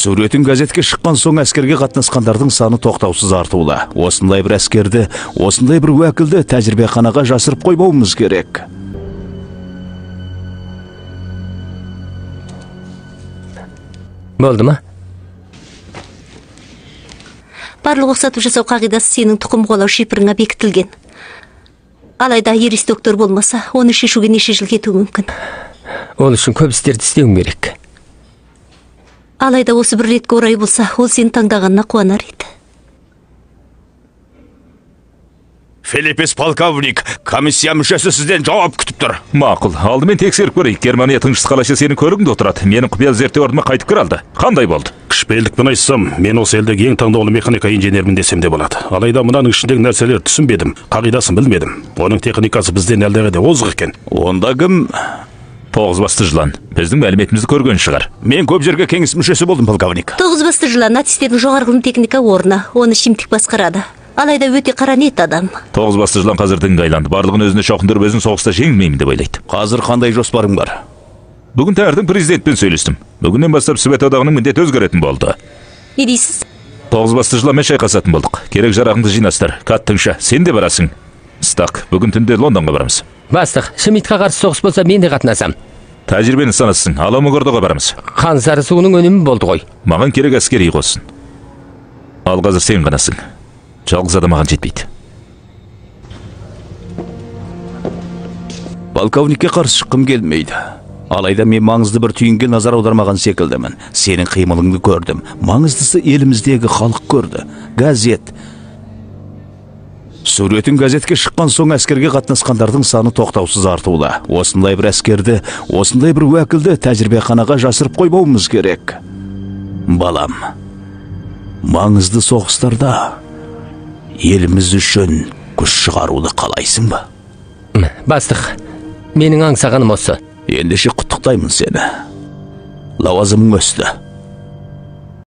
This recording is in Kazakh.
Суретің газетке шыққан соң әскерге қатынасқандардың саны тоқтаусыз артулы. Осындай бір әскерді, осындай бір уәкілді тәжірибеханаға жасырып қоймауымыз керек. Болды ма? Барлық ұқсатып жасау қағидасы сенің тұқым қуалау шипрыңа бекітілген. Алайда ерес доктор болмаса, оны шешуге неше жыл кетуі мүмкін. Ол үшін көп істерді істеуім керек. Алайда осы бір ретке орай болса, ол сені таңдағанына қуанар еді. Филиппес полковник, комиссия мүшесі сізден жауап күтіп тұр. Мақұл, алдымен тексеріп көрейік. Германия тыңшысы қалайша сенің көлігіңде отырады. Менің құпиялы зерттеу орныма қайтып кіре алды. Қандай болды? Кішіпейілдікпен айтсам, мен осы елдегі ең таңдаулы механика инженермін десем де болады. Алайда мынаның ішіндегі нәрселерді түсінбедім, қағидасын білмедім. Оның техникасы бізден әлдеқайда озық екен. Онда кім? Тоғыз басты жылан. Біздің мәліметімізді көрген шығар. Мен көп жерге кеңес мүшесі болдым, полковник. Тоғыз басты жылан нацистердің жоғары ғылым техника орны. Оны Шимтик басқарады. Алайда өте қара ниетті адам. Тоғыз басты жылан қазір дінге айланды. Барлығын өзіне шоқындырып, өзін соғыста жеңілмеймін деп ойлайды. Қазір қандай жоспарың бар? Бүгін таңертең президентпен сөйлестім. Бүгіннен бастап Совет одағының міндеті өзгеретін болды. Не дейсіз? Тоғыз басты жыланмен шайқасатын болдық. Керек жарағыңды жинастыр. Кат тыңшы, сен де барасың. Стак, бүгін түнде Лондонға барамыз. Бастық, Шмидтқа қарсы соғыс болса мен де қатынасам. Тәжірибені санасың, Аламогордоға барамыз. Қан сарысуының өнімі болды ғой. Маған керек әскери қосын. Ал қазір сен ғанасың. Жалғыз адам маған жетпейді. Полковникке қарсы шыққым келмейді. Алайда мен маңызды бір түйінге назар аудармаған секілдімін. Сенің қимылыңды көрдім. Маңыздысы еліміздегі халық көрді. Газет. Суретің газетке шыққан соң әскерге қатынасқандардың саны тоқтаусыз артулы. Осындай бір әскерді, осындай бір уәкілді тәжірибеханаға жасырып қоймауымыз керек. Балам, маңызды соғыстарда еліміз үшін күш шығаруды қалайсың ба? Бастық, менің аңсағаным осы. Ендеше құттықтаймын сені. Лауазымың өсті.